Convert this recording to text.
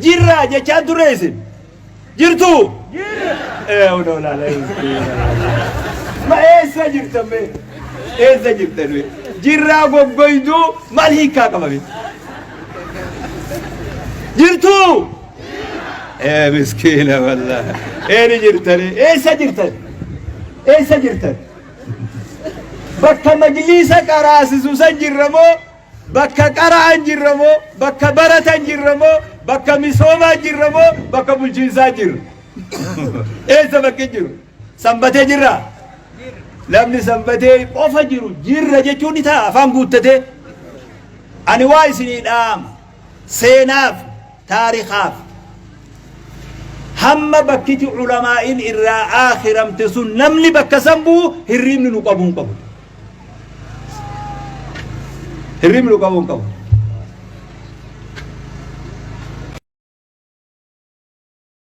Jirraa jechaan turre isin. Jirtuu? Ee hunoo laala. Ma eessa jirtan mee? Eessa jirtan mee? Jirraa goggoyduu maal hiikkaa qaba mee? Jirtuu? Ee miskiina wallaahi. Ee ni jirtanii. Eessa jirtan? Eessa jirtan? Bakka majliisa qaraasisu san jirra moo bakka qara'an jirra moo bakka baratan jirra moo bakka misoomaa jirra moo bakka bulchiinsaa jirra? Eessa bakki jiru? Sanbatee jirra? Namni sanbatee qofa jiru jirra jechuun ni ta'a afaan guuttatee. Ani waa isinii dhaama seenaaf taarikaaf hamma bakkiti ulamaa'in irraa aakhiramte sun namni bakka san bu'u hirriibni nu qabuu hin qabu. Hirriibni nu qabuu hin qabu.